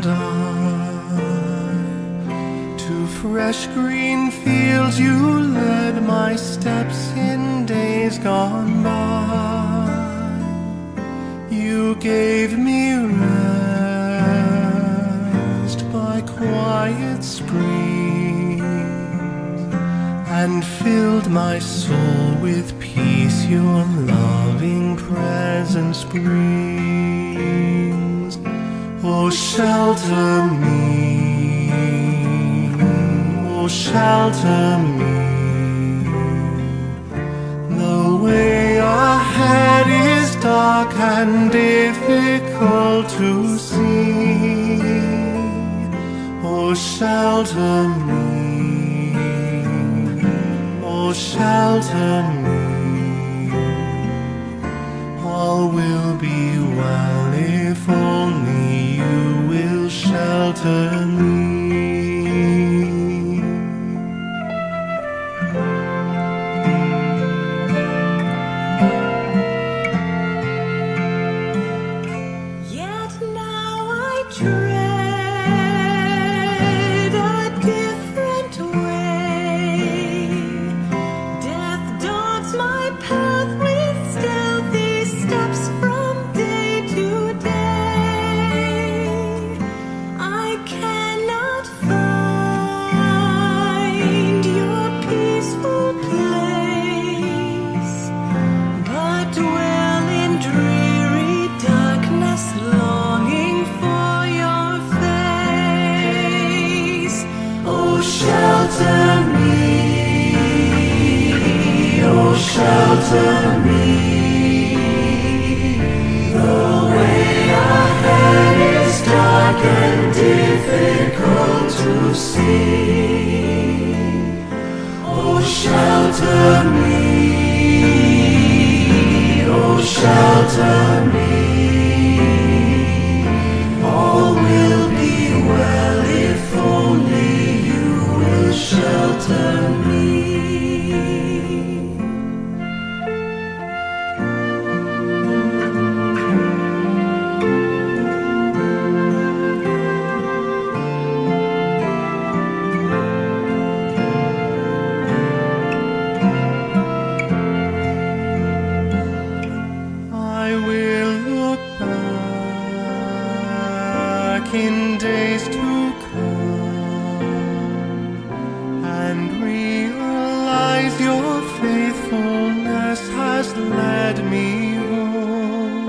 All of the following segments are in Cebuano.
And I. To fresh green fields you led my steps in days gone by. You gave me rest by quiet springs and filled my soul with peace your loving presence brings. Oh, shelter me, oh, shelter me. The way ahead is dark and difficult to see. Oh, shelter me, oh, shelter me. All will be well if only you will shelter me. Yet now I tread a different way. Death dogs my path with stealthy steps from day to day. I cannot find your peaceful place, but dwell in dreary darkness, longing for your face. Oh, shelter me, oh, shelter me. The way ahead is dark and difficult to see. Oh, shelter me, oh, shelter me. All will be well if only you will shelter me. I will look back in days to come and realize your faithfulness has led me home.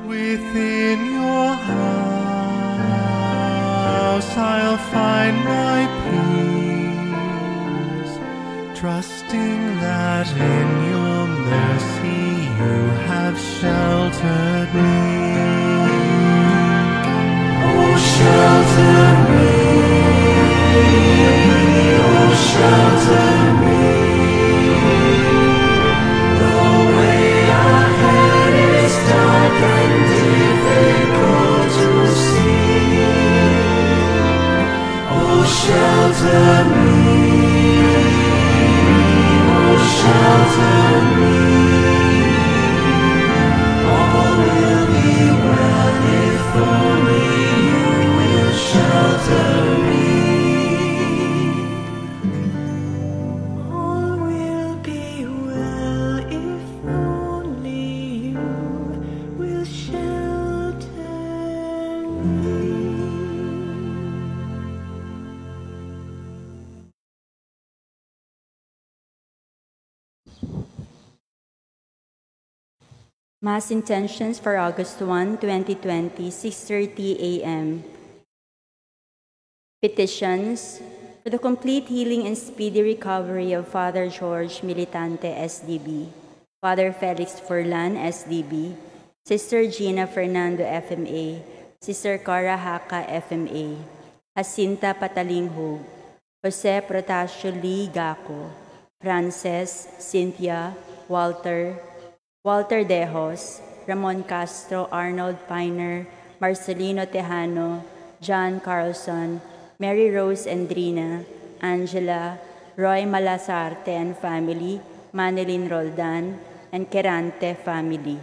Within your house I'll find my peace, trusting that in your mercy you have sheltered me. Oh, shelter me, oh, shelter me. The way ahead is dark and difficult to see. Oh, shelter me, oh, shelter me. All will be well if only you will shelter me. All will be well if only you will shelter me. Mass intentions for August 1, 2020, 6:30 a.m. Petitions for the complete healing and speedy recovery of Father George Militante, SDB, Father Felix Furlan, SDB, Sister Gina Fernando, FMA, Sister Cora Haka, FMA, Jacinta Patalinghug, Jose Protasio Lee Gaco, Frances, Cynthia, Walter, Walter Dejos, Ramon Castro, Arnold Piner, Marcelino Tejano, John Carlson, Mary Rose Endrina, Angela, Roy Malasarte and family, Manilyn Roldan, and Kerante family.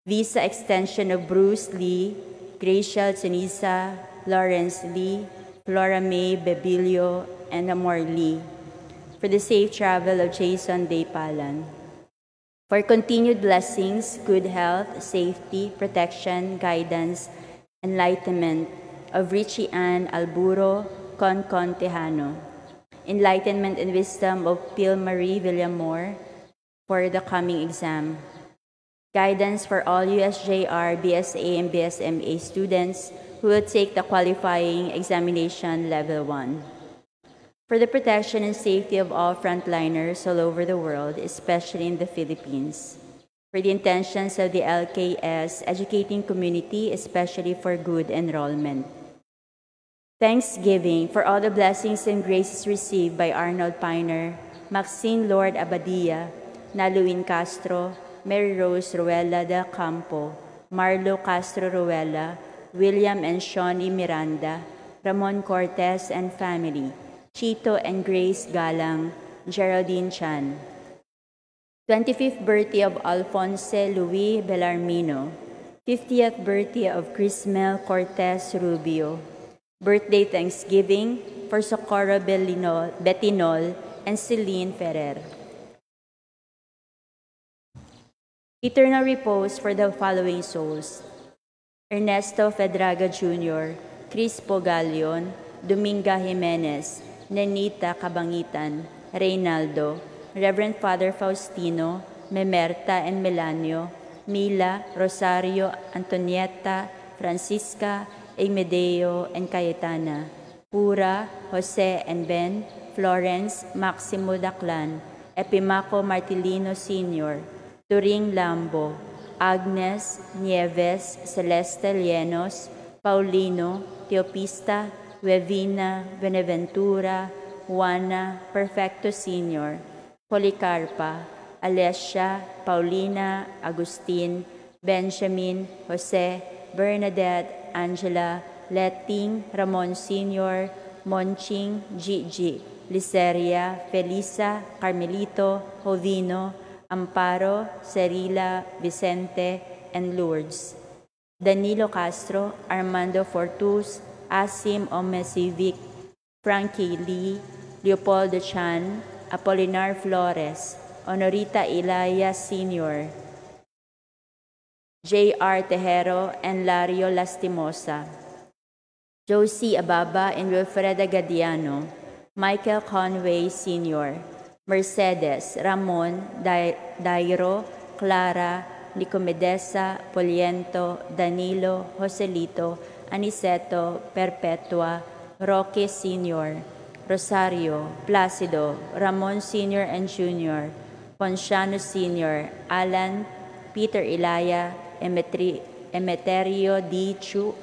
Visa extension of Bruce Lee, Graciel Ceniza, Lawrence Lee, Flora May Bebilio, and Amor Lee. For the safe travel of Jason Day Palan. For continued blessings, good health, safety, protection, guidance, enlightenment of Richie Ann Alburo Concon Tejano. Enlightenment and wisdom of Pil Marie Villamor for the coming exam. Guidance for all USJR, BSA, and BSMA students who will take the qualifying examination level 1. For the protection and safety of all frontliners all over the world, especially in the Philippines. For the intentions of the LKS educating community, especially for good enrollment. Thanksgiving for all the blessings and graces received by Arnold Piner, Maxine Lord Abadia, Naluin Castro, Mary Rose Ruela del Campo, Marlo Castro Ruela, William and Shawnee Miranda, Ramon Cortez and family, Chito and Grace Galang, Geraldine Chan. 25th birthday of Alfonso Louis Bellarmino, 50th birthday of Crismel Cortez Rubio, birthday Thanksgiving for Socorro Betinol and Celine Ferrer. Eternal repose for the following souls: Ernesto Fedraga Jr., Crispo Galion, Dominga Jimenez, Nenita Cabangitan, Reynaldo, Reverend Father Faustino, Memerta and Melanio, Mila, Rosario, Antonieta, Francisca, Emedeo, and Cayetana, Pura, Jose and Ben, Florence, Maximo Daclan, Epimaco Martilino Sr., Turing Lambo, Agnes, Nieves, Celeste Llenos, Paulino, Teopista, Wevina, Benaventura, Juana, Perfecto Sr., Policarpa, Alessia, Paulina, Agustin, Benjamin, Jose, Bernadette, Angela, Letting, Ramon Sr., Monching, Gigi, Liceria, Felisa, Carmelito, Jovino, Amparo, Cerila, Vicente, and Lourdes. Danilo Castro, Armando Fortus, Asim Omesivic, Frankie Lee, Leopoldo Chan, Apolinar Flores, Honorita Ilaya Sr., J.R. Tejero, and Lario Lastimosa, Josie Ababa and Wilfreda Gadiano, Michael Conway Sr., Mercedes, Ramon, Dairo, Clara, Nicomedesa, Poliento, Danilo, Joselito, Aniceto, Perpetua, Roque Sr., Rosario, Placido, Ramon Sr. and Jr., Ponciano Sr., Alan, Peter Ilaya, Emeterio D. Chu,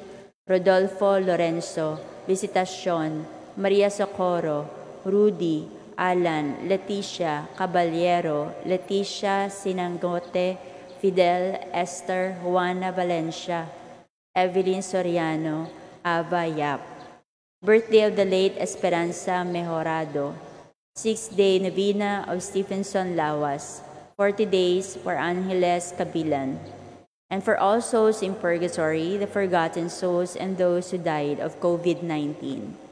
Rodolfo Lorenzo, Visitacion, Maria Socorro, Rudy, Alan, Leticia, Caballero, Leticia Sinangote, Fidel, Esther, Juana Valencia, Evelyn Soriano, Ava Yap. Birthday of the late Esperanza Mejorado, 6-day novena of Stephenson Lawas, 40 days for Angeles Cabilan, and for all souls in purgatory, the forgotten souls, and those who died of COVID-19.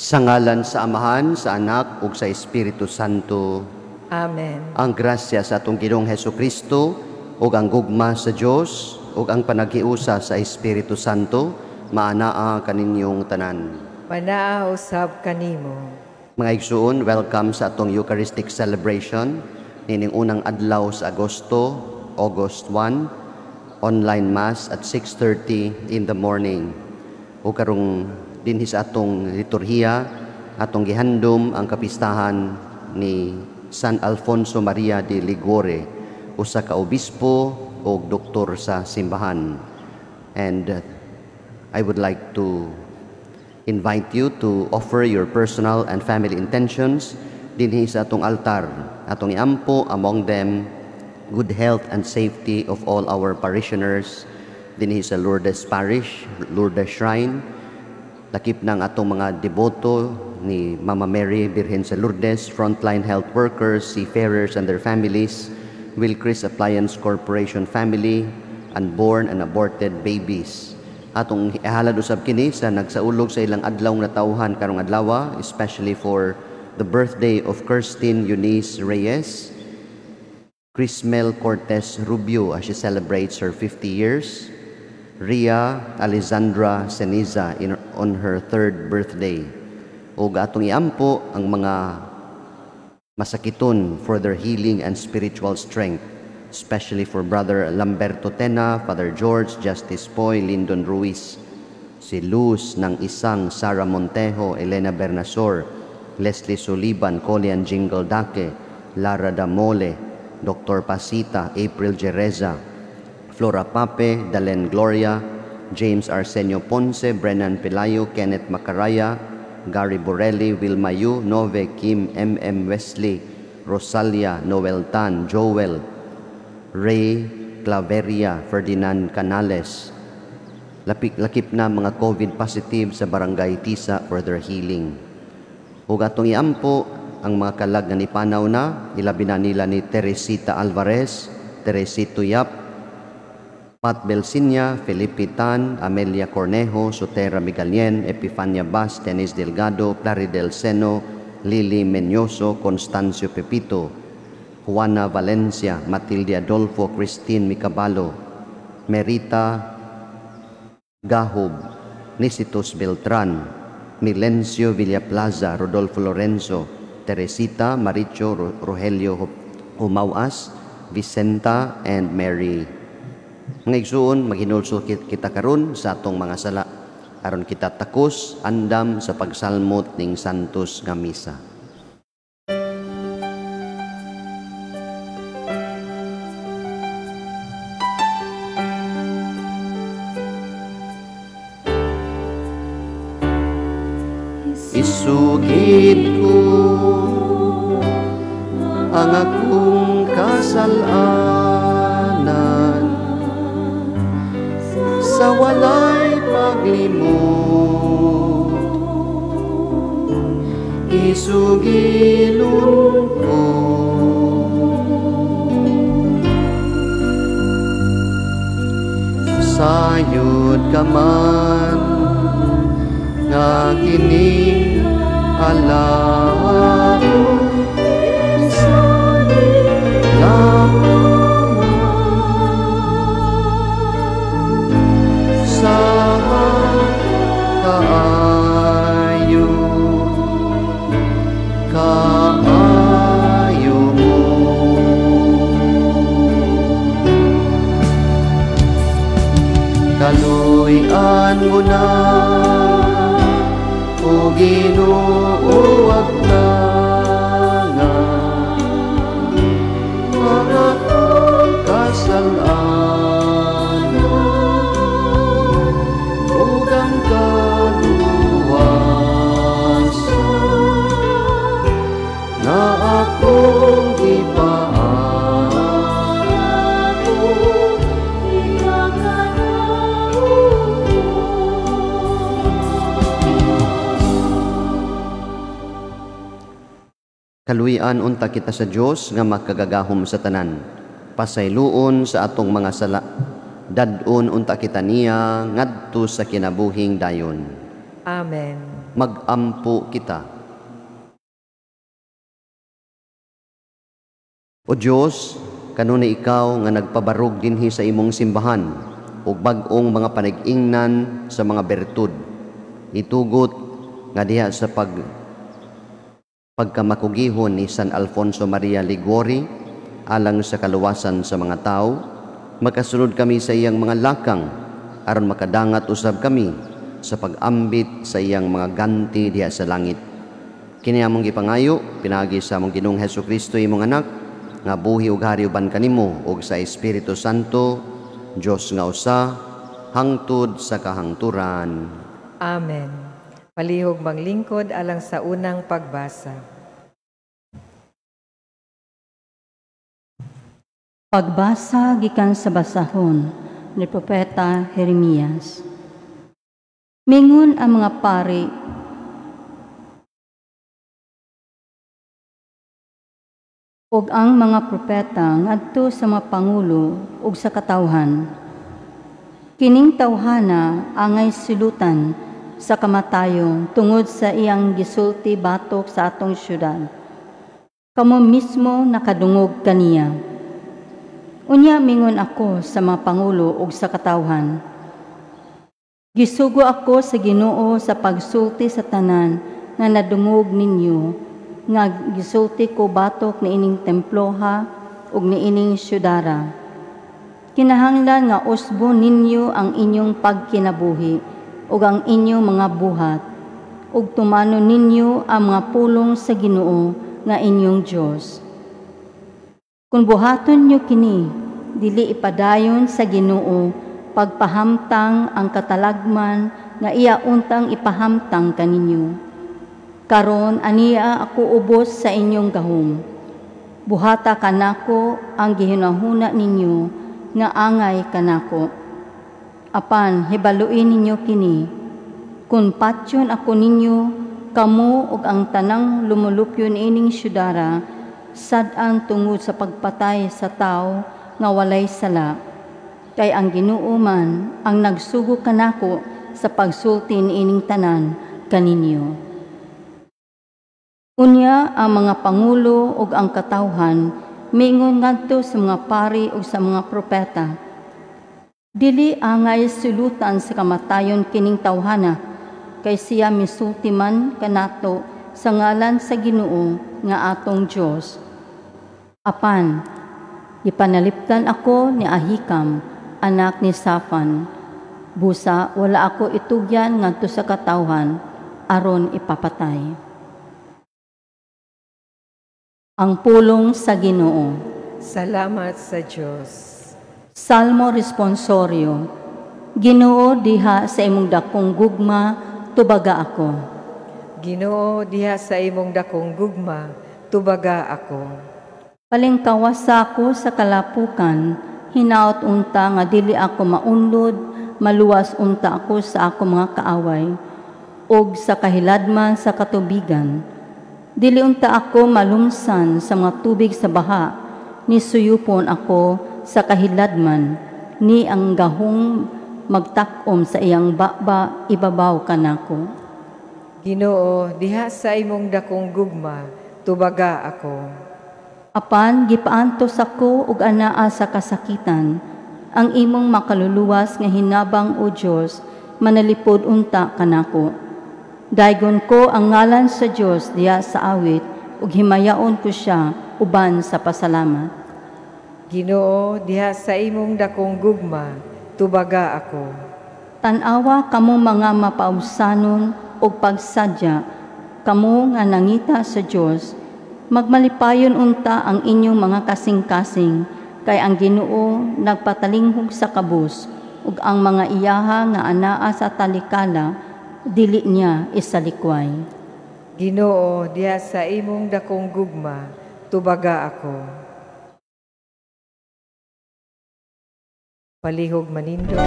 Sa ngalan sa Amahan, sa Anak, ug sa Espiritu Santo. Amen. Ang grasya sa atong Ginoong Hesukristo, ug ang gugma sa Dios, ug ang panaghiusa sa Espiritu Santo, maanaa kaninyong tanan. Manaa usab kanimo. Mga igsuon, welcome sa atong Eucharistic celebration nining unang adlaw sa Agosto, August 1, online mass at 6:30 in the morning. O karong dinhi sa atong liturhiya, atong gihandom ang kapistahan ni San Alfonso Maria de Liguori, usa ka obispo o doktor sa simbahan. And I would like to invite you to offer your personal and family intentions dinhi sa atong altar. Atong iampo among them good health and safety of all our parishioners dinhi sa Lourdes Parish, Lourdes Shrine. Lakip ng atong mga deboto ni Mama Mary Birhen sa Lourdes, frontline health workers, seafarers and their families, Wilcris Appliance Corporation family, unborn and aborted babies. Atong ihalad usab kini sa nagsaulog sa ilang adlaw nga natawhan karong adlaw, especially for the birthday of Kirsten Eunice Reyes, Crismel Cortez Rubio as she celebrates her 50 years, Ria Alessandra Ceniza on her third birthday. Ug atong iampo ang mga masakiton for their healing and spiritual strength, especially for Brother Lamberto Tena, Father George, Justice Poy, Lyndon Ruiz, si Luz ng Isang, Sara Montejo, Elena Bernasor, Leslie Suliban, Colian Jingle Dake, Lara Damole, Dr. Pasita, April Jereza, Flora Pape, Dalen Gloria, James Arsenio Ponce, Brennan Pelayo, Kenneth Macaraya, Gary Borelli, Wilma Yu, Nove Kim, M.M. Wesley, Rosalia, Noel Tan, Joel, Ray Claveria, Ferdinand Canales. Lakip na mga COVID positive sa Barangay Tisa for their healing. Ug atong iampo ang mga kalag nga nipanaw na, ilabi na nila ni Teresita Alvarez, Teresito Yap, Pat Belsinia, Felipe Tan, Amelia Cornejo, Sotera Migalien, Epifania Bas, Tenis Delgado, Plaridel Seno, Lily Menyoso, Constancio Pepito, Juana Valencia, Matilde Adolfo, Christine Micabalo, Merita Gahob, Nisitos Beltran, Milencio Villaplaza, Rodolfo Lorenzo, Teresita, Maricho, Rogelio Humawas, Vicenta, and Mary. Mga igsuon, maghinulsol kita karon sa atong mga sala aron kita takos andam sa pagsalmot ning Santos nga Misa. Isugid ko ang akong kasalanan sa walay paglimot. Isugilon ko sayod ka man nga kini alam sa kaayo, kaayo mo. Kaluy-an mo na, o Ginoo, ag nga ang akong kasal-anan ug ang kaluwasan na akong gipaan. Kaluy-an unta kita sa Dios nga makagagahom sa tanan. Pasayloon sa atong mga sala. Dad-on unta kita niya ngadto sa kinabuhing dayon. Amen. Magampo kita. O Dios, kanunay ikaw nga nagpabarog dinhi sa imong simbahan ug bag-ong mga panag-ingnan sa mga bertud. Itugot nga diha sa pagkamakugihon ni San Alfonso Maria Liguori alang sa kaluwasan sa mga tao, makasunod kami sa iyang mga lakang aron makadangat usab kami sa pag-ambit sa iyang mga ganti diha sa langit. Kini among gipangayo pinaagi sa among Ginoong Hesukristo, imong anak, nga buhi ug hari uban kanimo ug sa Espiritu Santo, Dios nga usa, hangtod sa kahangturan. Amen. Palihog manglingkod alang sa unang pagbasa. Pagbasa gikan sa basahon ni Propeta Jeremias. Mingon ang mga pari ug ang mga propeta ngadto sa mga pangulo ug sa katawhan. Kining tawhana angay silutan sa kamatayon tungod sa iyang gisulti batok sa atong syudad. Kamo mismo nakadungog kaniya. Unya mingon ako sa mga pangulo ug sa katawhan. Gisugo ako sa Ginoo sa pagsulti sa tanan nga nadungog ninyo, nga gisulti ko batok niining temploha ug niining syudara. Kinahanglan nga usbon ninyo ang inyong pagkinabuhi ug ang inyong mga buhat, ug tumanon ninyo ang mga pulong sa Ginoo nga inyong Dios. Kung buhaton nyo kini, dili ipadayon sa Ginoo pagpahamtang ang katalagman nga iya untang ipahamtang kaninyo. Karon aniya ako ubos sa inyong gahom. Buhata kanako ang gihinahuna ninyo nga angay kanako. Apan hibaluin ninyo kini, kun patyon ako ninyo, kamo ug ang tanang lumulupyon ining syudara, sad-an tungod sa pagpatay sa tao nga walay sala. Kay ang Ginoo man ang nagsugo kanako sa pagsulti niining tanan kaninyo. Unya ang mga pangulo ug ang katawhan miingon ngadto sa mga pari ug sa mga propeta. Dili angay sulutan sa kamatayon kining tawhana, kay siya misulti man kanato sa ngalan sa Ginoo nga atong Dios. Apan ipanaliptan ako ni Ahikam, anak ni Safan. Busa wala ako itugyan ngadto sa katawhan aron ipapatay. Ang pulong sa Ginoo. Salamat sa Dios. Salmo Responsorio. Ginoo, diha sa imong dakong gugma, tubaga ako. Ginoo, diha sa imong dakong gugma, tubaga ako. Palingkawasa ako sa kalapukan, hinaot unta nga dili ako maunlod, maluwas unta ako sa ako mga kaaway, ug sa kahiladman sa katubigan. Dili unta ako malumsan sa mga tubig sa baha, ni suyupon ako sa kahiladman, ni ang gahong magtakom sa iyang baba, ibabaw kanako. Ginoo, diha sa imong dakong gugma, tubaga ako. Apan gipaantos ako ug anaa sa kasakitan, ang imong makaluluwas nga hinabang, o Dios, manalipod unta kanako. Daygon ko ang ngalan sa Dios diha sa awit, ug himayaon ko siya uban sa pasalamat. Ginoo, diha sa imong dakong gugma, tubaga ako. Tan-awa kamo mga mapaubsanon ug pagsadya, kamo nga nangita sa Dios, magmalipayon unta ang inyong mga kasing-kasing, kay ang Ginoo nagpatalinghog sa kabus, ug ang mga iyaha nga anaa sa talikala, dili niya isalikway. Ginoo, diha sa imong dakong gugma, tubaga ako. Palihog manindog.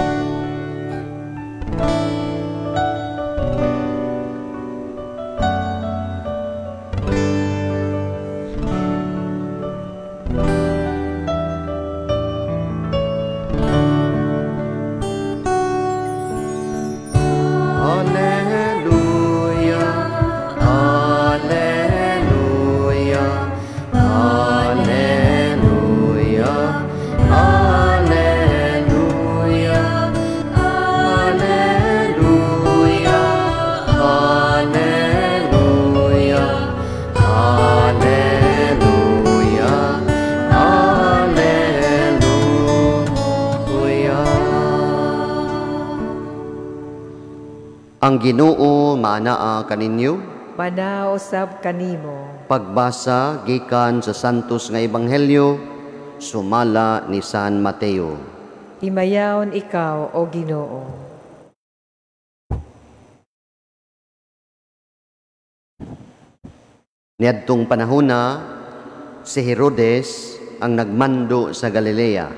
Alleluia. Ang Ginoo maanaa kaninyo. Manaa usab kanimo. Pagbasa gikan sa Santos nga Ebanghelyo sumala ni San Mateo. Himayaon ikaw, O Ginoo. Niadtong panahona, si Herodes ang nagmando sa Galilea.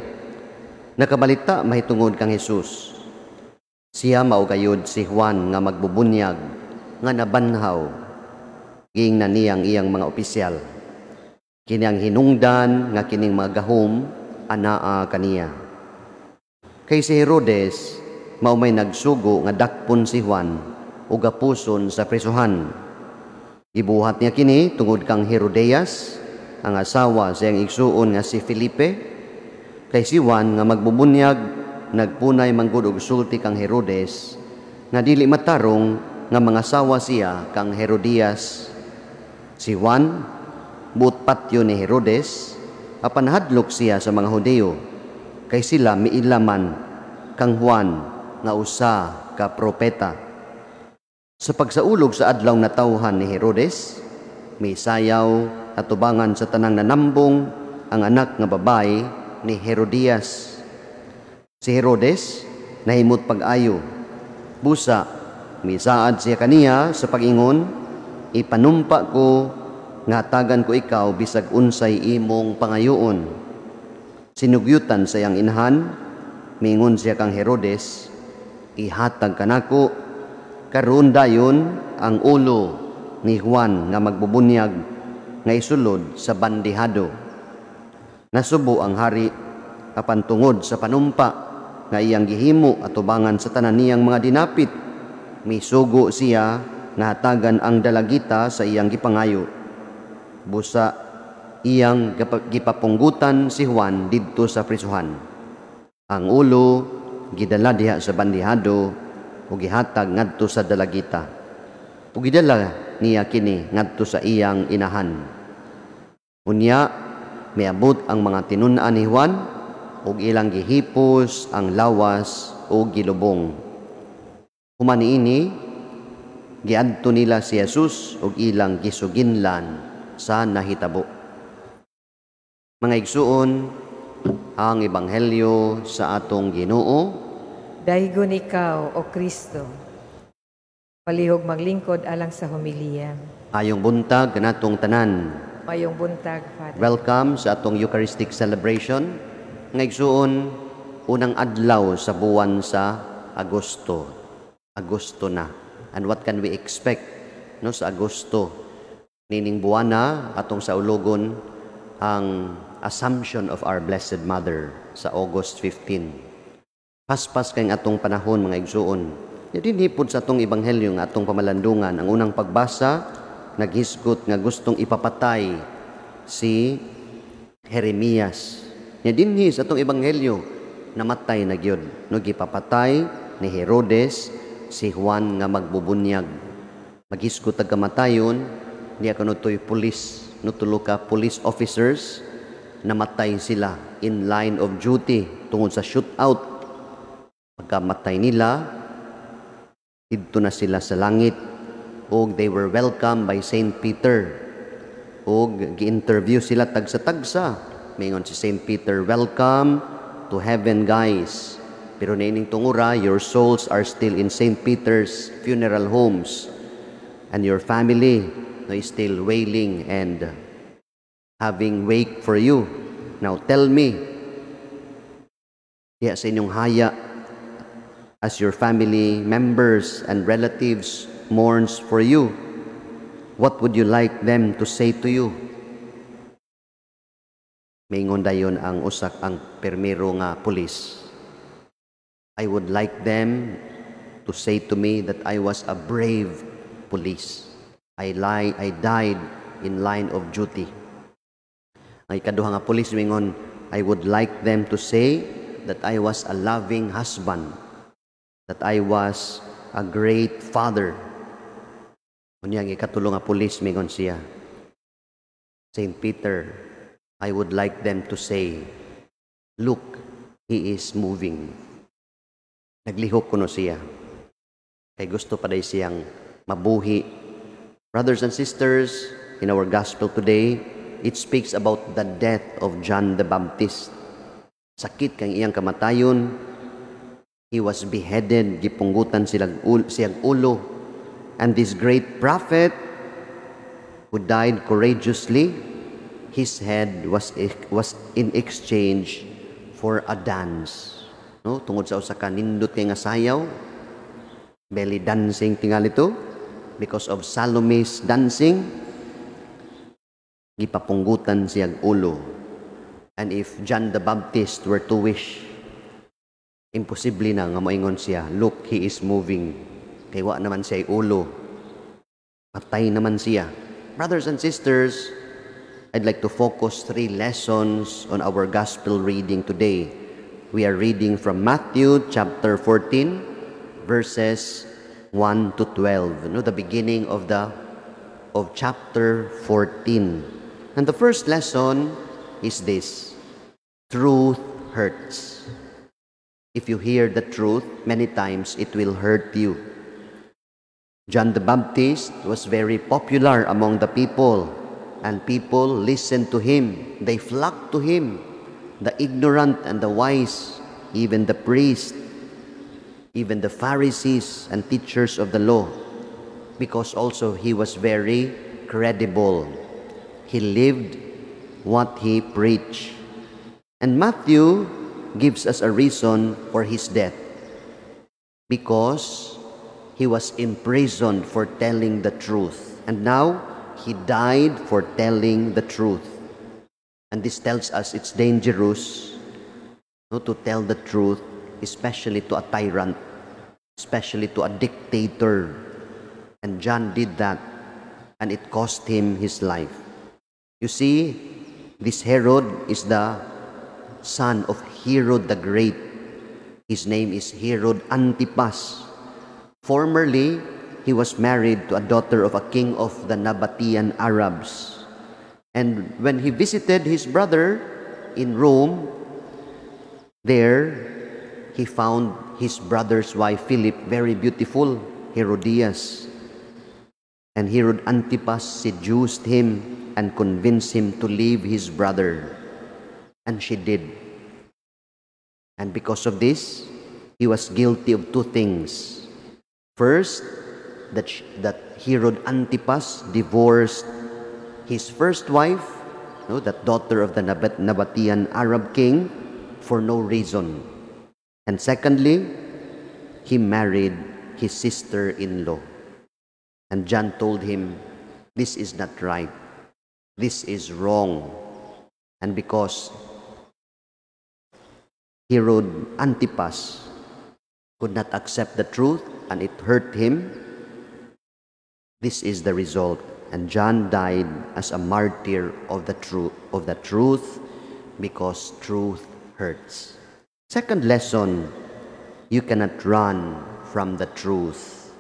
Nakabalita mahitungod kang Hesus. Siya mao gayud si Juan nga magbubunyag nga nabanhaw. Giingnan niyang iyang mga opisyal. Kini ang hinungdan nga kining mga gahom anaa kaniya. Kay si Herodes mao may nagsugo nga dakpon si Juan ug gapuson sa prisuhan. Gibuhat niya kini tungod kang Herodias, ang asawa sa iyang igsuon nga si Felipe. Kay si Juan nga magbubunyag nagpunay manggod og sulti kang Herodes nga dili matarong nga mangasawa siya kang Herodias. Si Juan buot patyo ni Herodes, apan hadlok siya sa mga Hudiyo kay sila miilaman kang Juan nga usa ka propeta. Sa pagsaulog sa adlaw na tawhan ni Herodes, misayaw at tubangan sa tanang nanambong ang anak nga babae ni Herodias. Si Herodes nahimot pag-ayo. Busa, misaad siya kaniya sa pag-ingon, ipanumpa ko nga hatagan ko ikaw bisag unsay imong pangayoon. Sinugyutan sa iyang inahan, miingon siya kang Herodes, ihatag kanako karon dayon ang ulo ni Juan nga magbubunyag nga isulod sa bandihado. Nasubo ang hari apan tungod sa panumpa nga iyang gihimo atubangan sa tanan niyang mga dinapit, misugo siya nga hatagan ang dalagita sa iyang gipangayo. Busa iyang gipapunggutan si Juan didto sa prisuhan. Ang ulo gidala diha sa bandihado ug gihatag ngadto sa dalagita. Ug gidala niya kini ngadto sa iyang inahan. Unya miabot ang mga tinun-an ni Juan ug ilang gihipos ang lawas ug gilubong. Human niini, giadto nila si Jesus ug ilang gisuginlan sa nahitabo. Mga igsuon, ang ebanghelyo sa atong Ginoo. Daygon ikaw, O Kristo. Palihog maglingkod alang sa homiliya. Ayong buntag kanatong tanan. Mayong buntag, Father. Welcome sa atong Eucharistic celebration. Nga igsuon, unang adlaw sa buwan sa Agosto. Agosto na. And what can we expect, no, sa Agosto? Nining buwana atong saulogon ang Assumption of Our Blessed Mother sa August 15. Paspas kay atong panahon, mga igsuon. Dinhipod sa atong ebanghelyo nga atong pamalandungan, ang unang pagbasa naghisgot nga gustong ipapatay si Jeremias. Nya dinhi sa atong ebanghelyo namatay na gyud, no, gipapatay ni Herodes si Juan nga magbubunyag. Maghisgot ang kamatayon niya kuno toy pulis, no, tulo ka police officers namatay sila in line of duty tungod sa shootout. Pagkamatay nila, didto na sila sa langit ug they were welcomed by Saint Peter. Ug gi-interview sila tagsa-tagsa. Mingon si Saint Peter, welcome to heaven, guys. Pero niining tungura, your souls are still in Saint Peter's funeral homes and your family, no, is still wailing and having wake for you. Now tell me, diya sa inyong haya, as your family members and relatives mourns for you, what would you like them to say to you? Maingon dayon ang usak ang permero nga pulis. I would like them to say to me that I was a brave police. I died in line of duty. Ang ikaduha nga pulis mingon, I would like them to say that I was a loving husband, that I was a great father. Unya ang ikatulo nga pulis mingon siya, Saint Peter, I would like them to say, look, he is moving. Naglihok kuno siya. Kay gusto pa diay siyang mabuhi. Brothers and sisters, in our gospel today, it speaks about the death of John the Baptist. Sakit kang iyang kamatayon. He was beheaded, gipunggutan siyang ulo. And this great prophet who died courageously, his head was in exchange for a dance. No, tungod sa usa ka nindot kay nga sayaw, belly dancing tingali to, because of Salome's dancing, gipapunggutan siyang ulo. And if John the Baptist were to wish, imposible na nga moingon siya, "Look, he is moving." Kay wa naman siya ulo. Patay naman siya. Brothers and sisters, I'd like to focus three lessons on our gospel reading today. We are reading from Matthew chapter 14, verses 1 to 12. No, the beginning of chapter 14. And the first lesson is this: truth hurts. If you hear the truth, many times it will hurt you. John the Baptist was very popular among the people, and people listened to him. They flocked to him, the ignorant and the wise, even the priest, even the Pharisees and teachers of the law, because also he was very credible. He lived what he preached. And Matthew gives us a reason for his death: because he was imprisoned for telling the truth. And now he died for telling the truth. And this tells us it's dangerous, no, to tell the truth, especially to a tyrant, especially to a dictator. And John did that, and it cost him his life. You see, this Herod is the son of Herod the Great. His name is Herod Antipas. Formerly, he was married to a daughter of a king of the Nabatean Arabs. And when he visited his brother in Rome, there he found his brother's wife Philip very beautiful, Herodias. And Herod Antipas seduced him and convinced him to leave his brother. And she did. And because of this, he was guilty of two things. First, that Herod Antipas divorced his first wife, no, that daughter of the Nabatean Arab king, for no reason. And secondly, he married his sister-in-law. And John told him, "This is not right. This is wrong." And because Herod Antipas could not accept the truth and it hurt him, this is the result. And John died as a martyr of the truth because truth hurts. Second lesson, you cannot run from the truth.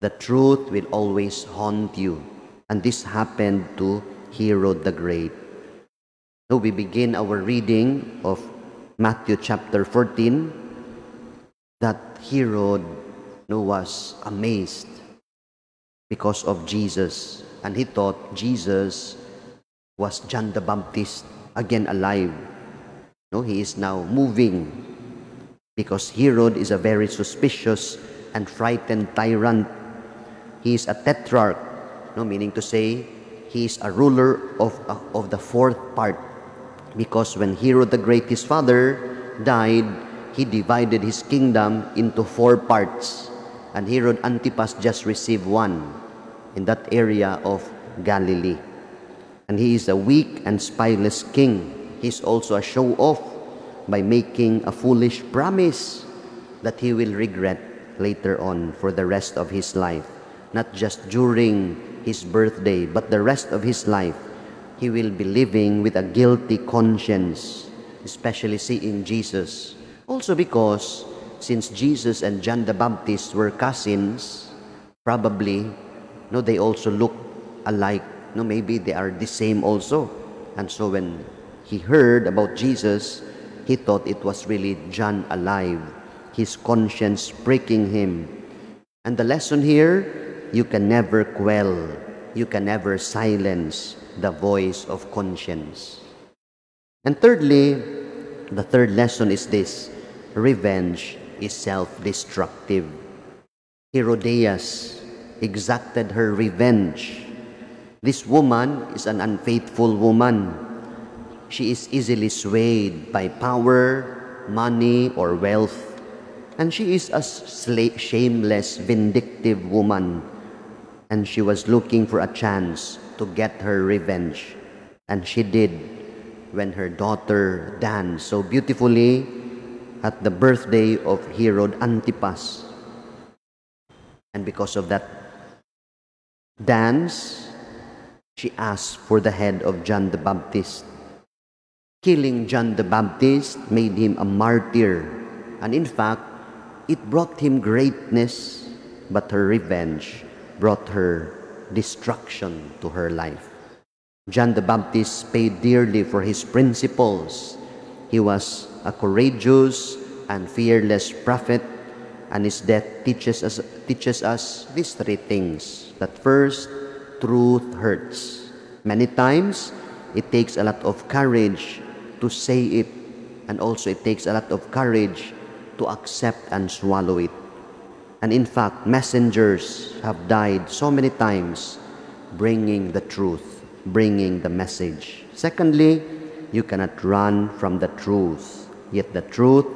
The truth will always haunt you. And this happened to Herod the Great. So we begin our reading of Matthew chapter 14 that Herod, no, was amazed because of Jesus. And he thought Jesus was John the Baptist again alive. No, he is now moving because Herod is a very suspicious and frightened tyrant. He is a tetrarch, no, meaning to say he is a ruler of the fourth part. Because when Herod the Great, his father, died, he divided his kingdom into four parts. And Herod Antipas just received one in that area of Galilee. And he is a weak and spineless king. He's also a show-off by making a foolish promise that he will regret later on for the rest of his life. Not just during his birthday, but the rest of his life. He will be living with a guilty conscience, especially seeing Jesus. Also because since Jesus and John the Baptist were cousins, probably, no, they also look alike. No, maybe they are the same also. And so when he heard about Jesus, he thought it was really John alive, his conscience pricking him. And the lesson here, you can never quell, you can never silence the voice of conscience. And thirdly, the third lesson is this: revenge is self-destructive. Herodias exacted her revenge. This woman is an unfaithful woman. She is easily swayed by power, money, or wealth. And she is a shameless, vindictive woman. And she was looking for a chance to get her revenge. And she did when her daughter danced so beautifully at the birthday of Herod Antipas. And because of that dance, she asked for the head of John the Baptist. Killing John the Baptist made him a martyr. And in fact, it brought him greatness, but her revenge brought her destruction to her life. John the Baptist paid dearly for his principles. He was a courageous and fearless prophet, and his death teaches us these three things. That first, truth hurts. Many times, it takes a lot of courage to say it, and also it takes a lot of courage to accept and swallow it. And in fact, messengers have died so many times bringing the truth, bringing the message. Secondly, you cannot run from the truth, yet the truth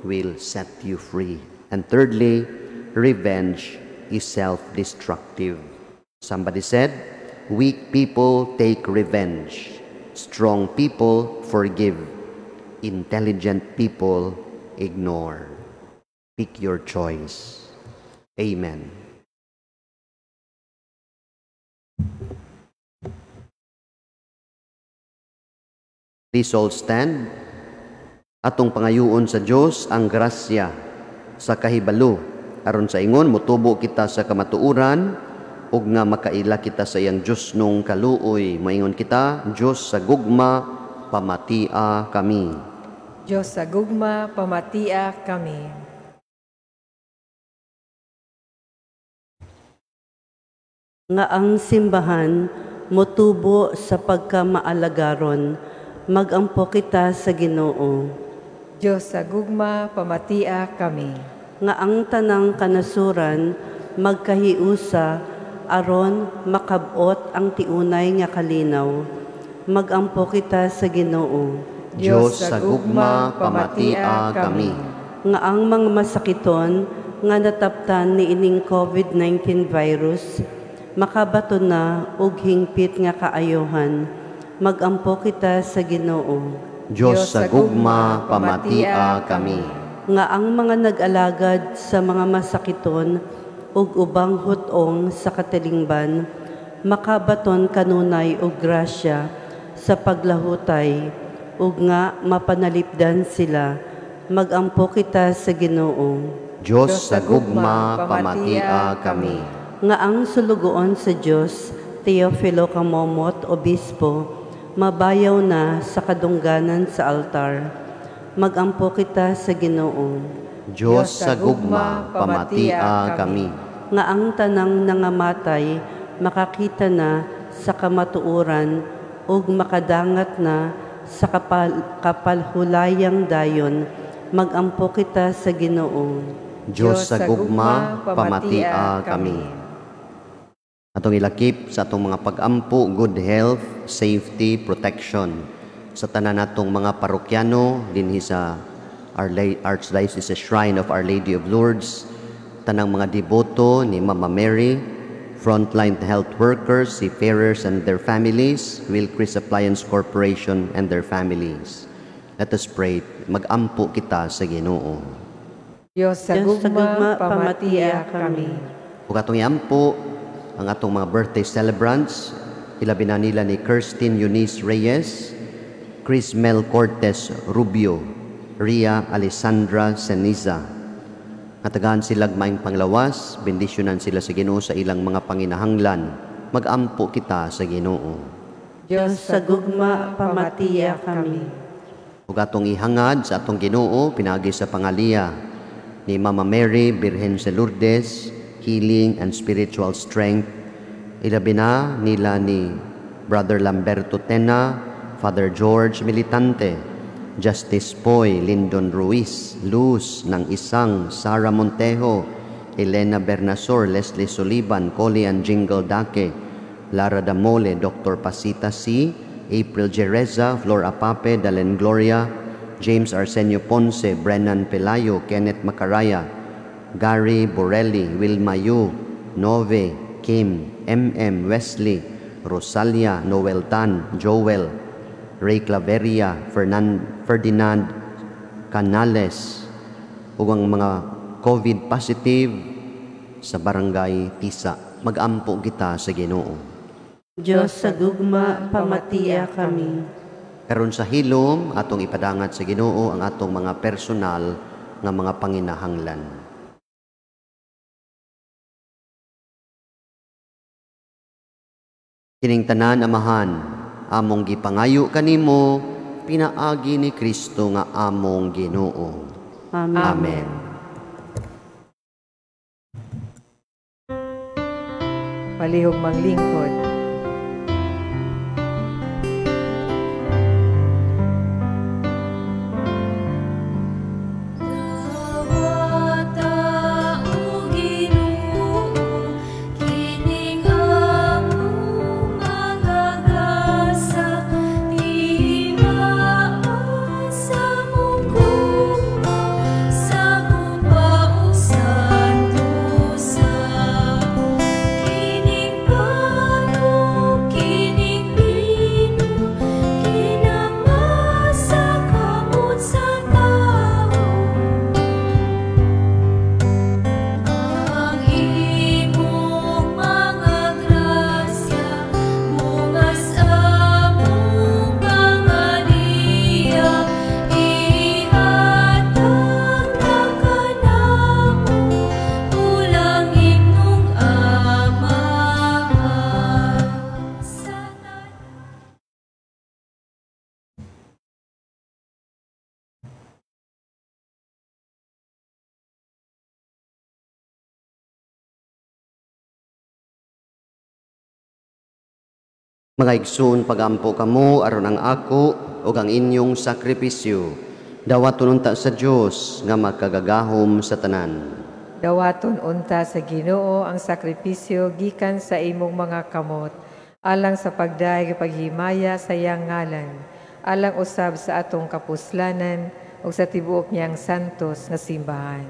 will set you free. And thirdly, revenge is self-destructive. Somebody said, "Weak people take revenge, strong people forgive, intelligent people ignore." Pick your choice. Amen. Please all stand. Atong pangayuon sa Dios ang grasya sa kahibalo aron sa ingon motubo kita sa kamatuoran ug nga makaila kita sa iyang Diosnong kaluoy. Moingon kita, Dios sa gugma, pamatia kami. Dios sa gugma, pamatia kami. Nga ang simbahan motubo sa pagkamaalagaron, magampo kita sa Ginoo. Dios sa gugma, pamatia kami. Nga ang tanang kanasuran magkahiusa aron makab-ot ang tiunay nga kalinaw, magampo kita sa Ginoo. Dios sa gugma, pamatia kami. Nga ang mga masakiton nga nataptan niining COVID-19 virus makabato na og hingpit nga kaayohan, magampo kita sa Ginoo. Dios sa gugma, pamatia kami. Nga ang mga nag-alagad sa mga masakiton ug ubang hut-ong sa katilingban makabaton kanunay og grasya sa paglahutay ug nga mapanalipdan sila, magampo kita sa Ginoo. Dios sa gugma, pamatia kami. Nga ang sulugoon sa Dios, Teofilo Camomot, Obispo, mabayaw na sa kadungganan sa altar, magampo kita sa Ginoo. Dios sa gugma, pamatia kami. Nga ang tanang nangamatay makakita na sa kamatuoran ug makadangat na sa kapalhulayang dayon, magampo kita sa Ginoo. Dios sa gugma, pamatia kami. Atong ilakip sa atong mga pag-ampo, good health, safety, protection sa tanan natong mga parokyano dinhi sa Archdiocese Shrine of Our Lady of Lourdes, tanang mga deboto ni Mama Mary, frontline health workers, seafarers and their families, Wilcris Appliance Corporation and their families. Let us pray. Mag-ampo kita sa Ginoo. Diyos sa gugma, pamatia kami. Ug atong iampo ang atong mga birthday celebrants, ilabi na nila ni Kirsten Eunice Reyes, Chris Mel Cortez Rubio, Ria Alessandra Ceniza. Natagaan sila maayong panglawas, bendisyonan sila sa Ginoo sa ilang mga panginahanglan. Mag-ampo kita sa Ginoo. Diyos sa gugma, pamatiya kami. Ug atong ihangad sa atong Ginoo pinaagi sa pangaliya ni Mama Mary Birhen sa Lourdes, healing, and spiritual strength. Ilabi na nila ni Brother Lamberto Tena, Father George Militante, Justice Poy, Lyndon Ruiz, Luz ng Isang, Sara Montejo, Elena Bernasor, Leslie Sullivan, Collie and Jingle Dake, Lara Damole, Dr. Pasita C., April Jereza, Flor Apape, Dalen Gloria, James Arsenio Ponce, Brennan Pelayo, Kenneth Macaraya, Gary Borelli, Wilma Yu, Nove, Kim, MM, Wesley, Rosalia, Noel Tan, Joel, Ray Claveria, Ferdinand Canales, ug ang mga COVID positive sa Barangay Tisa. Magampo kita sa Ginoo. Diyos sa gugma, pamatiya kami. Karon sa hilom, atong ipadangat sa Ginoo ang atong mga personal nga mga panginahanglan. Kining tanan, Amahan, among gipangayo kanimo, pinaagi ni Kristo nga among Ginoo. Amen. Amen. Palihog manglingkod. Mga igsoon, pagampo kamo aron ang ako ug ang inyong sakripisyo dawaton unta sa Dios nga makagagahom sa tanan. Dawaton unta sa Ginoo ang sakripisyo gikan sa imong mga kamot alang sa pagdayeg paghimaya sa iyang ngalan, alang usab sa atong kapuslanan ug sa tibuok niyang santos nga simbahan.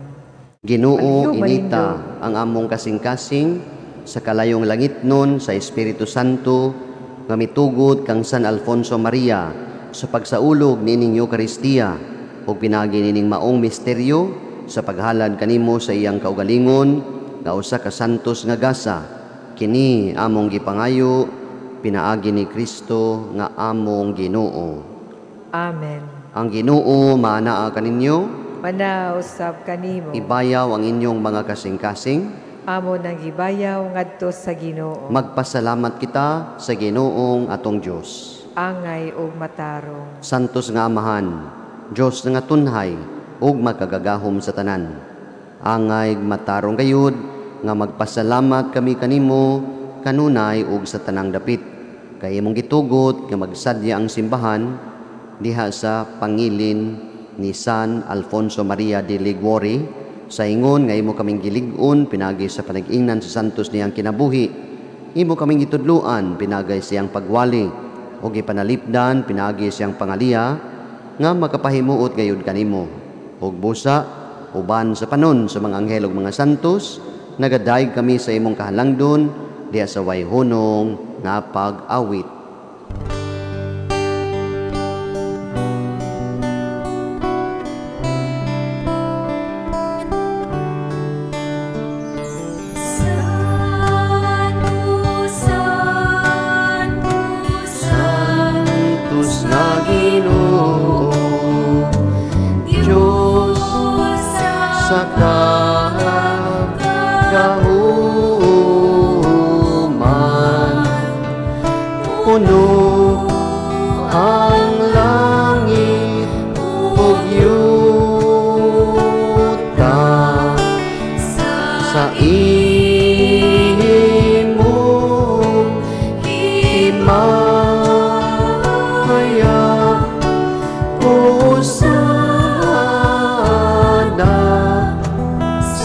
Ginoo, inita ang among kasing-kasing sa kalayong langitnon sa Espiritu Santo nga mitugod kang San Alfonso Maria sa pagsaulog nining Eucharistia ug pinagi nining maong misteryo sa paghalad kanimo sa iyang kaugalingon nga usa ka santos nga gasa. Kini among gipangayo pinaagi ni Kristo nga among Ginoo. Amen. Ang Ginoo maanaa kaninyo, manausab kanimo. Ibayaw ang inyong mga kasing-kasing. Amo nang gibayaw ngadto sa Ginoo. Magpasalamat kita sa Ginoong atong Dios. Angay ug matarong. Santos nga Amahan, Dios nga tunhay ug makagagahom sa tanan. Angay matarong gayud nga magpasalamat kami kanimo kanunay ug sa tanang dapit. Kay imong gitugot nga magsadya ang simbahan diha sa pangilin ni San Alfonso Maria de Liguori sa ingon nga imo kaming gilig-on pinagi sa panag-ingnan sa santos niyang kinabuhi. Imo kaming gitudloan pinagay siyang pagwali o gipanalipdan pinagi siyang pangaliya nga makapahimuot gayud kanimo. Ug busa uban sa panon sa mga anghel ug mga santos, nagadayeg kami sa imong kahalangdon diha sa wayhunong nga pag-awit. Sa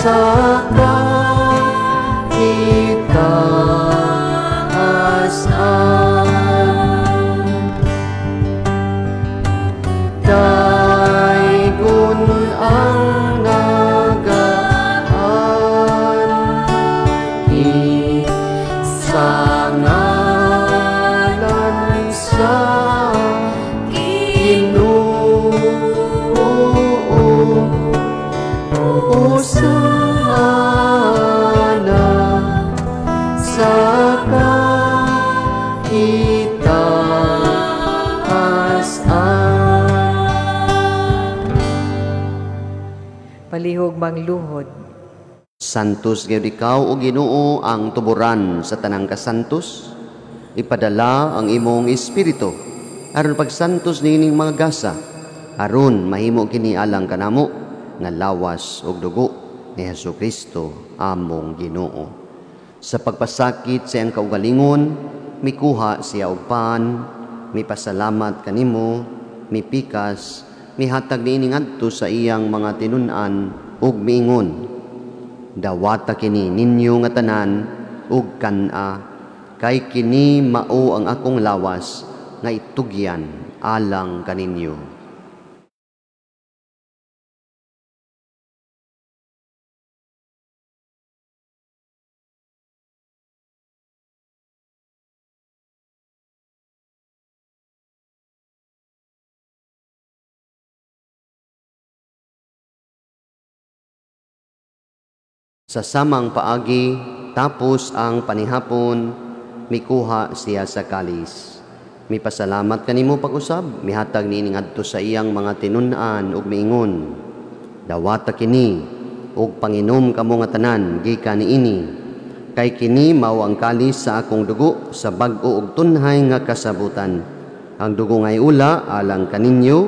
sa kakitaasan. Daygon ang nagaan sa ngalan sa Ginoo. Hosana sa kakitaasan. Palihog mangluhod. Santos gyud ikaw o Ginoo ang tuburan sa tanang kasantos. Ipadala ang imong espiritu aron pagsantos niining mga gasa, aron mahimo kini alang kanamo nga lawas ug dugo ni Hesus Kristo among Ginoo. Sa pagpasakit sa iyang kaugalingon, mikuha siya og pan, mipasalamat kanimo, mipikas, mihatag niini ngadto sa iyang mga tinun-an ug miingon, dawata kini ninyo nga tanan ug kan-a, kay kini mao ang akong lawas nga itugyan alang kaninyo. Sa samang paagi, tapos ang panihapon, mikuha siya sa kalis. Mipasalamat kanimo pag-usab, mihatag niini ngadto sa iyang mga tinun-an ug miingon, dawata kini ug panginom kamo nga tanan gikan niini, kay kini mao ang kalis sa akong dugo sa bag-o ug tunhay nga kasabutan. Ang dugo ngay ula alang kaninyo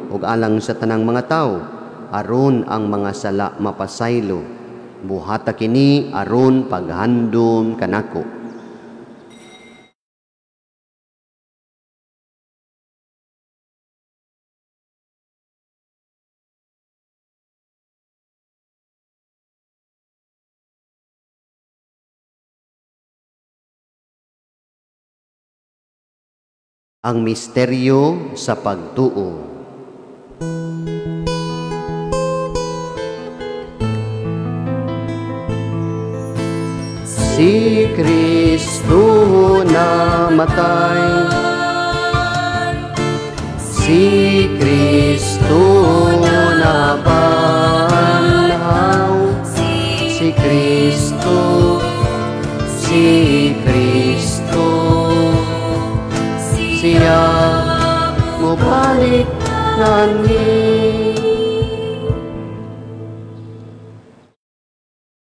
ug alang sa tanang mga tawo, aron ang mga sala mapasaylo. Buhata kini aron paghandom kanako. Ang misteryo sa pagtuo. Si Kristo namatay, si Kristo nabanhaw, si Kristo, si Kristo, siya mobalik nani.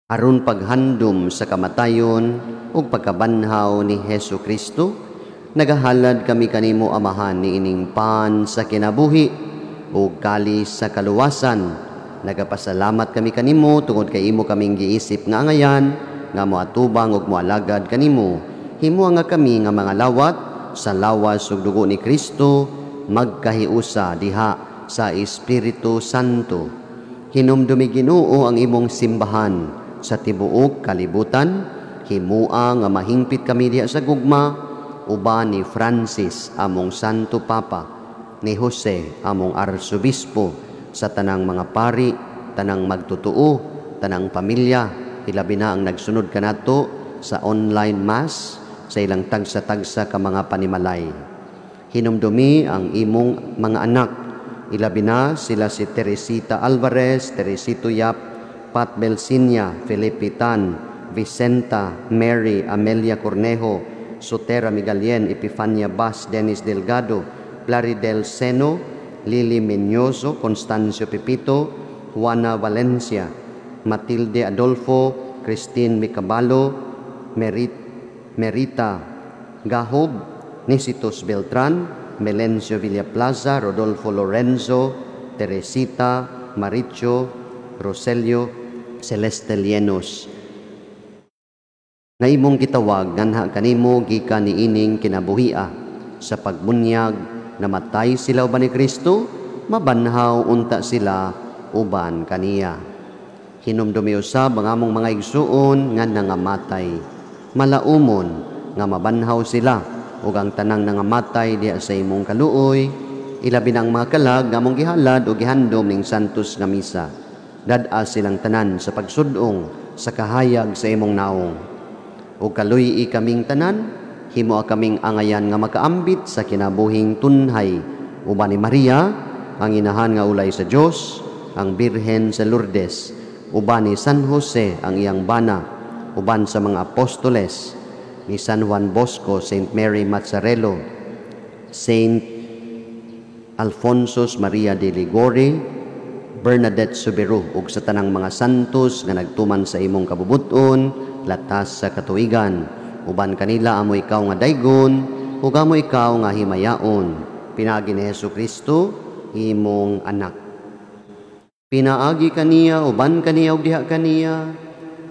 Aron paghandom sa kamatayon ug pagkabanhaw ni Hesus Kristo, nagahalad kami kanimo Amahan niining pan sa kinabuhi ug kalis sa kaluwasan. Nagapasalamat kami kanimo tungod kay imo kaming giisip nga angayan nga moatubang ug moalagad kanimo. Himoa nga kami nga mga lawat sa lawas ug dugo ni Kristo magkahiusa diha sa Espiritu Santo. Hinumdumi Ginoo ang imong simbahan sa tibuok kalibutan. Himua nga mahingpit kami diha sa gugma uban ni Francis among Santo Papa, ni Jose among Arsobispo, sa tanang mga pari, tanang magtotoo, tanang pamilya, ilabi na ang nagsunod kanato sa online mass sa ilang tagsa-tagsa ka mga panimalay. Hinumdumi ang imong mga anak, ilabi na sila si Teresita Alvarez, Teresito Yap, Pat Belsinia, Felipe Tan, Vicenta, Mary, Amelia Cornejo, Sotera Migalien, Epifania Bas, Dennis Delgado, Plaridel Seno, Lily Menyoso, Constancio Pepito, Juana Valencia, Matilde Adolfo, Christine Micabalo, Merita Gahob, Nisitos Beltran, Melencio Villaplaza, Rodolfo Lorenzo, Teresita Maricho, Roselio Celeste Lienos. Nga imong gitawag nganha kanimo gikan niining kinabuhia sa pagbunyag, namatay sila uban ni Kristo, mabanhaw unta sila uban kaniya. Hinumdumi usab ang among mga igsuon nga nangamatay. Malaumon nga mabanhaw sila ug ang tanang nangamatay diha sa imong kaluoy, ilabi na ang mga kalag nga among gihalad o gihandom ning santos nga misa. Dad-a silang tanan sa pagsud-ong sa kahayag sa imong naong. Ug kaluy-i kaming tanan, himoa kaming angayan nga makaambit sa kinabuhing tunhay uban ni Maria, ang inahan nga ulay sa Dios, ang Birhen sa Lourdes, uban ni San Jose ang iyang bana, uban sa mga apostoles ni San Juan Bosco, Saint Mary Mazzarello, Saint Alfonsos Maria de Liguori, Bernadette Soubirous, ug sa tanang mga santos nga nagtuman sa imong kabubuton latas sa katuigan. Uban kanila amo ikaw nga daygon ug amo ikaw nga himayaon, pinaagi ni Hesus Kristo imong anak. Pinaagi kaniya, uban kaniya ug diha kaniya,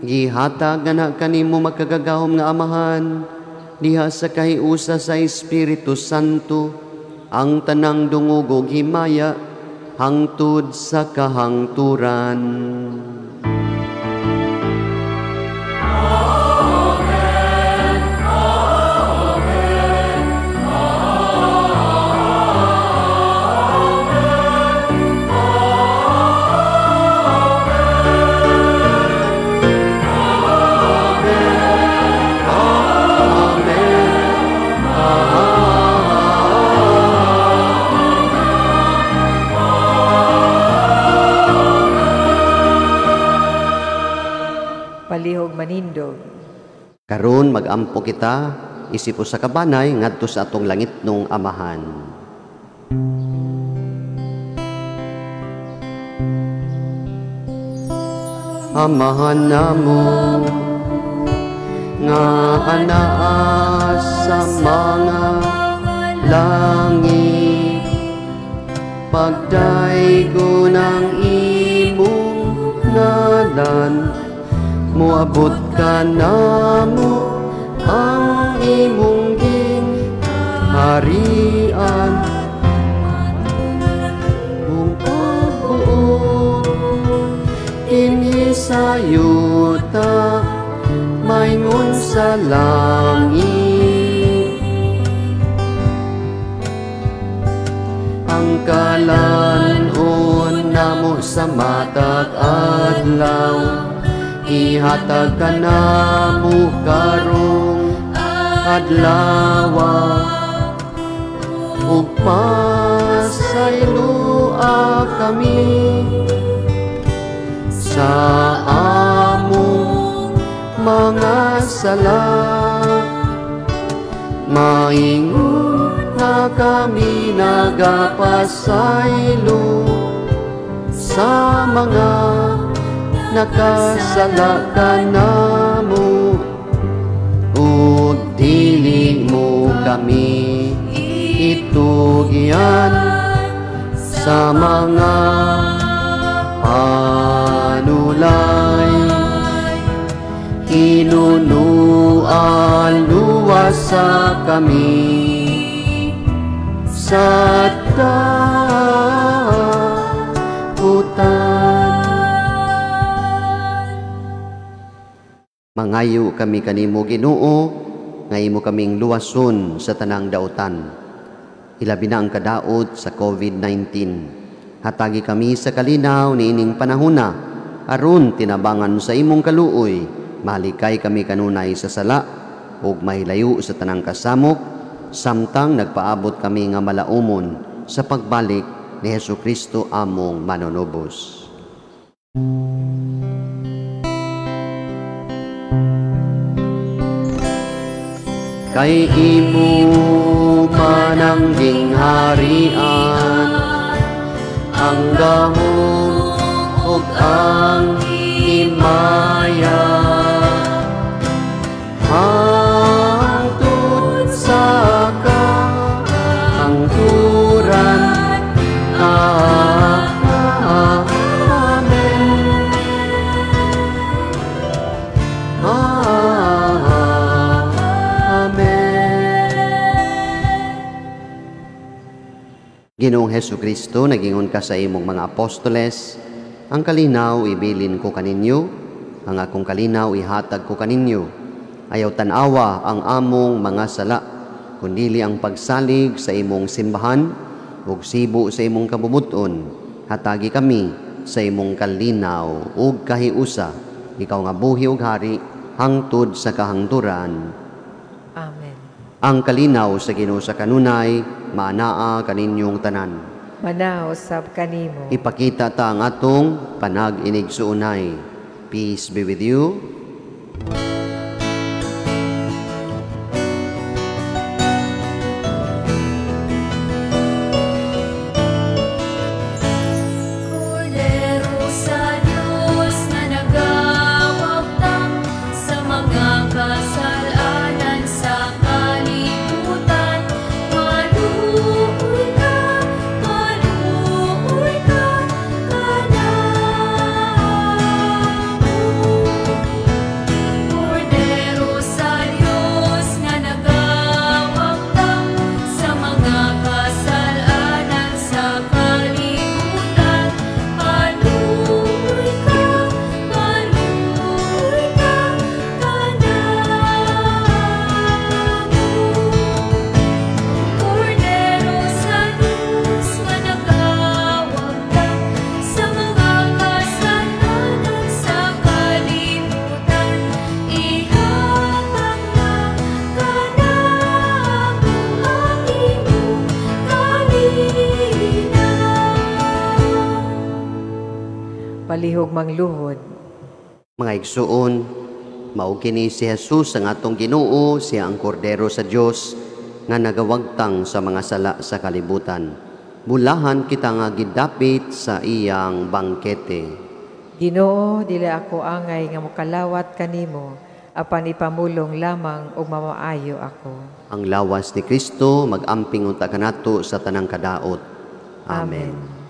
gihatag na kanimo makagagahom nga Amahan, diha sa kahiusa sa Espiritu Santo, ang tanang dungog ug himaya hangtod sa kahangturan. Amen. Amen. Palihog manindog. Karon magampo kita isip usa ka banay ngadto sa atong langitnong Amahan. Amahan namo nga anaa sa mga langit, pagdaygon ang imong ngalan, moabot ka namo ang imong gingharian, mong pagbuot dinhi sa yuta maingon sa langit. Ang kalan-on namo sa matag adlaw, ihatag ka namo karong adlawa, ug pasayloa kami sa among mga sala, maingon na kami nagapasaylo sa mga nakasala kanamo, ug dili mo kami itugyan sa mga panulay. Hinunuan luwasa kami sa dakutan. Mangayo kami kanimo Ginoo nga imo kaming luwason sa tanang dautan. Ilabi na ang kadaot sa COVID-19. Hatagi kami sa kalinaw niining panahona, aron tinabangan sa imong kaluoy, malikay kami kanunay sa sala ug mahilayo sa tanang kasamok, samtang nagpaabot kami nga malaumon sa pagbalik ni Hesus Kristo among manunubos. Kay imo man ang gingharian, ang gahom ug ang himaya, hangtod sa kahangturan. Amen. Amen. Ginoong Hesus Kristo, nagingon ka sa imong mga apostoles, Ang kalinaw ibilin ko kaninyo, ang akong kalinaw ihatag ko kaninyo. Ayaw tan-awa ang among mga sala, kundili ang pagsalig sa imong simbahan ug sibo sa imong kabubut-on. Hatagi kami sa imong kalinaw ug kahiusa, ikaw nga buhi ug hari hangtod sa kahangturan. Amen. Ang kalinaw sa Ginoo sa kanunay maanaa kaninyong tanan. Manaw sab kanimo. Ipakita ta ang atong panag-inigsuonay. Peace be with you. Kordero sa Diyos na nagawagtang sa mga kasalanan sa kalibutan, maluoy ka kanamo. Kordero sa Diyos nga nagawagtang sa mga kasalanan sa kalibutan, maluoy ka kanamo. Kordero sa Diyos nga nagawagtang sa mga kasalanan sa kalibutan, ihatag na kanamo ang imong kalinaw. Palihog mangluhod. Mga igsuon, mao kini si Jesus ang atong Ginoo, siya ang Kordero sa Dios nga nagawagtang sa mga sala sa kalibutan. Bulahan kita nga gidapit sa iyang bangkete. Ginoo, dili ako angay nga mokalawat kanimo, apan ipamulong lamang ug mamaayo ako. Ang lawas ni Kristo magamping unta kanato sa tanang kadaot. Amen. Amen.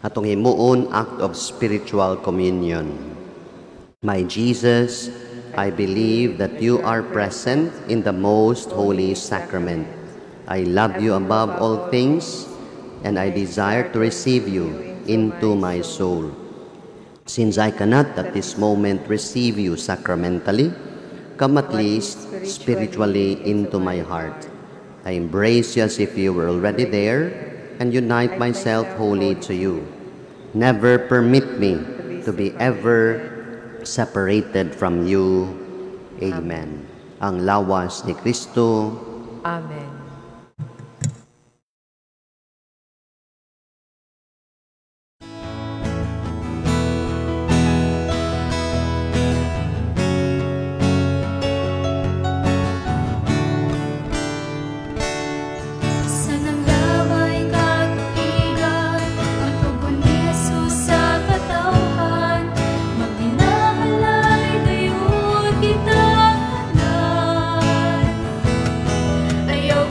Atong himuon, act of spiritual communion. My Jesus, I believe that you are present in the most holy sacrament. I love you above all things, and I desire to receive you into my soul. Since I cannot at this moment receive you sacramentally, come at least spiritually into my heart. I embrace you as if you were already there, and unite myself wholly to you. Never permit me to be ever separated from you. Amen. Ang lawas ni Kristo. Amen. Sa nanglaway katuigan, ang tugon ni Jesus sa katawhan, magbinahalay gayud kita tanan. Ayaw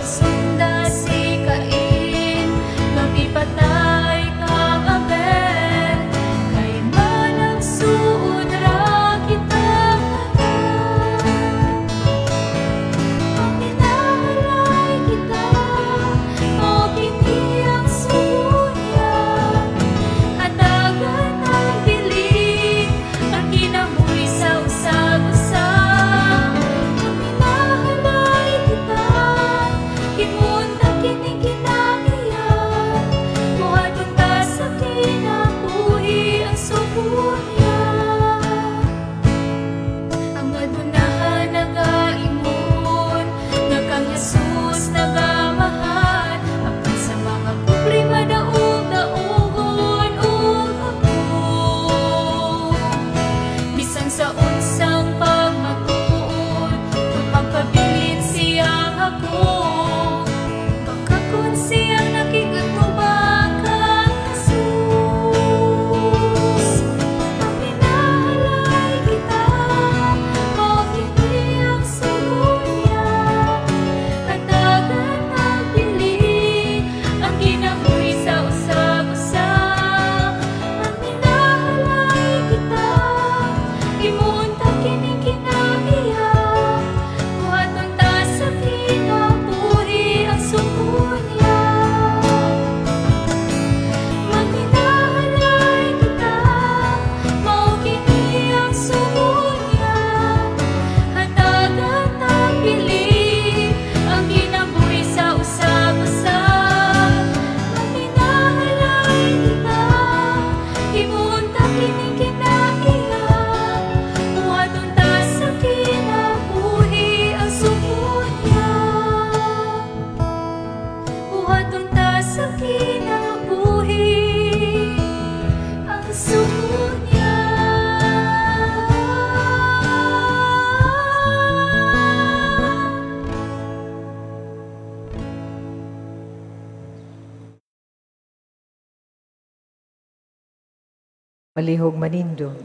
Palihog manindog.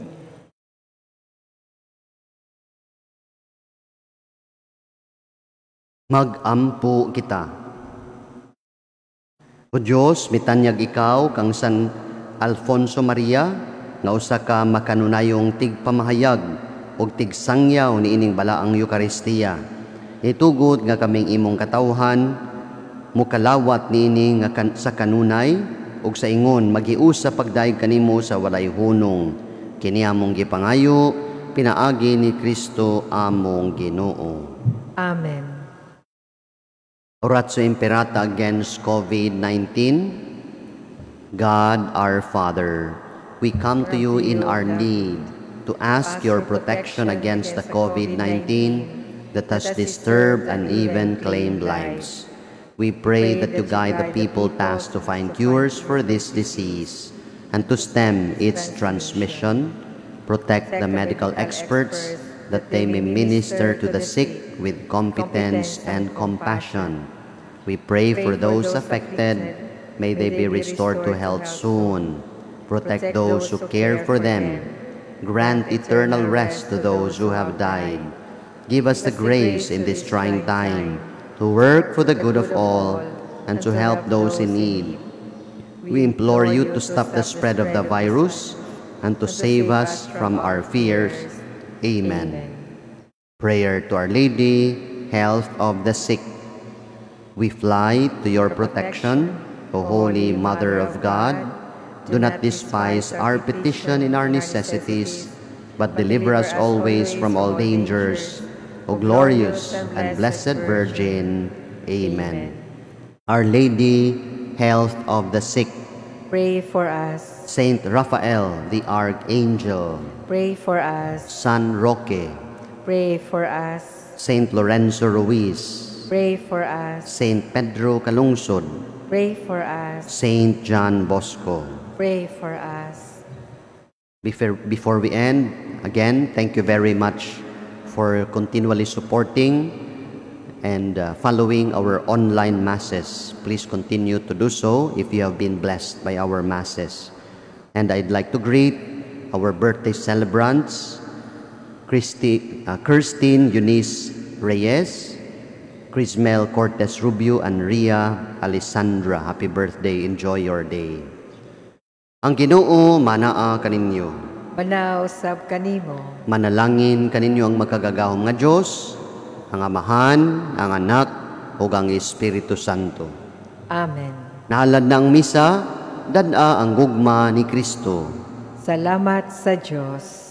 Magampo kita. O Dios, mitanyag ikaw kang San Alfonso Maria nga usa ka makanunayong tigpamahayag ug tigsangyaw niining balaang Eukaristiya. Itugot nga kaming imong katawhan mukalawat niini nga sa kanunay ug sa ingon magiusa pagdayeg kanimo sa walay hunong. Kini among gipangayo pinaagi ni Kristo among Ginoo. Amen. Oratio Imperata against COVID-19. God our Father, we come to you in our need to ask your protection against the COVID-19 that has disturbed and even claimed lives. We pray that you guide the people tasked to find cures for this disease and to stem its transmission. Protect the medical experts that they may minister to the sick with competence and compassion. We pray for those affected. May they be restored to health soon. Protect those who care for them. Grant eternal rest to those who have died. Give us the grace in this trying time to work for the good of all and to help those in need. We implore you to stop the spread of the virus and to save us from our fears. Amen. Prayer to Our Lady, Health of the Sick. We fly to your protection, O Holy Mother of God. Do not despise our petition in our necessities, but deliver us always from all dangers. O glorious and blessed Virgin. Amen. Our Lady, Health of the Sick. Pray for us. Saint Raphael, the Archangel. Pray for us. San Roque. Pray for us. Saint Lorenzo Ruiz. Pray for us. Saint Pedro Calungsod. Pray for us. Saint John Bosco. Pray for us. Before we end, again, thank you very much for continually supporting and following our online masses. Please continue to do so if you have been blessed by our masses. And I'd like to greet our birthday celebrants, Kirstine Eunice Reyes, Crismel Cortez Rubio, and Ria Alessandra. Happy birthday. Enjoy your day. Ang Ginoo manaa kaninyo. Manaw sab kanimo. Manalangin kaninyo ang makagagahom nga Dios, ang Amahan, ang Anak, ug ang Espiritu Santo. Amen. Nahalad na ang misa, dad-a ang gugma ni Kristo. Salamat sa Dios.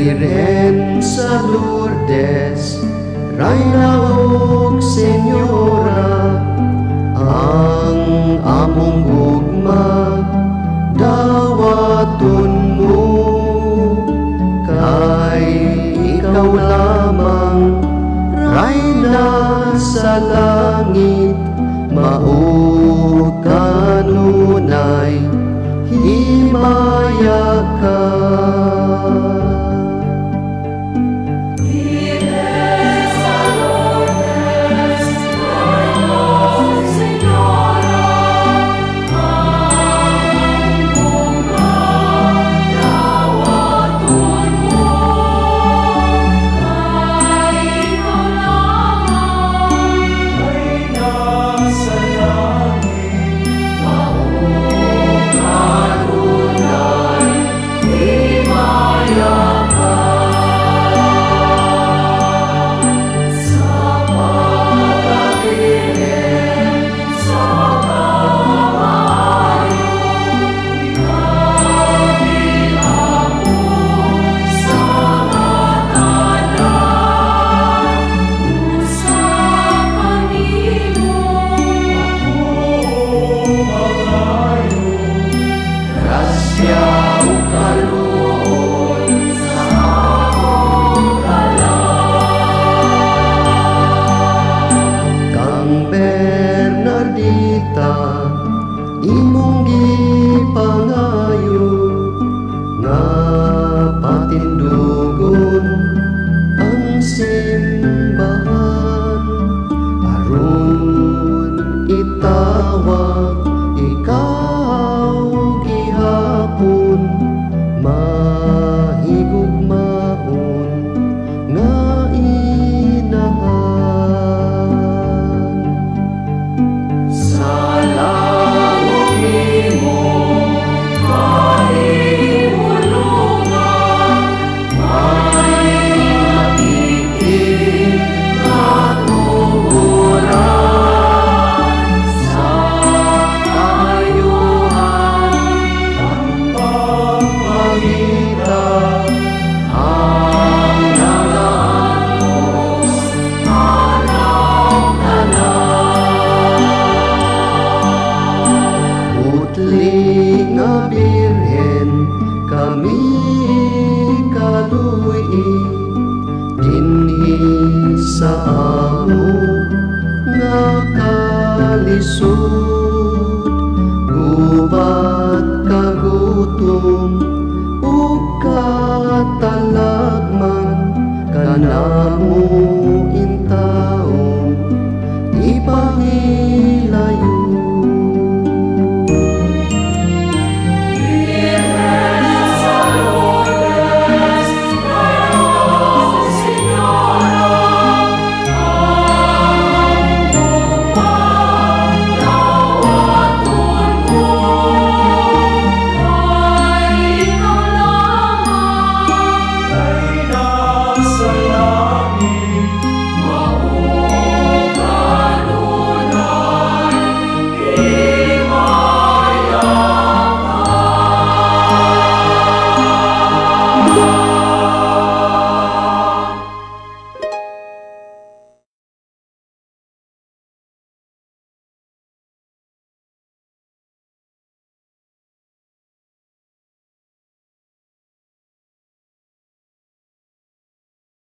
Birhen sa Lourdes, Reyna ug Senyora, ang among gugma dawaton mo, kay ikaw lamang Reyna sa langit, mao kanunay himaya ka. Imong gipangayo nga patindugon ang simbahan. Lisod, gubat, kagutom ug katalagman, kanamo intawon ipahimutan.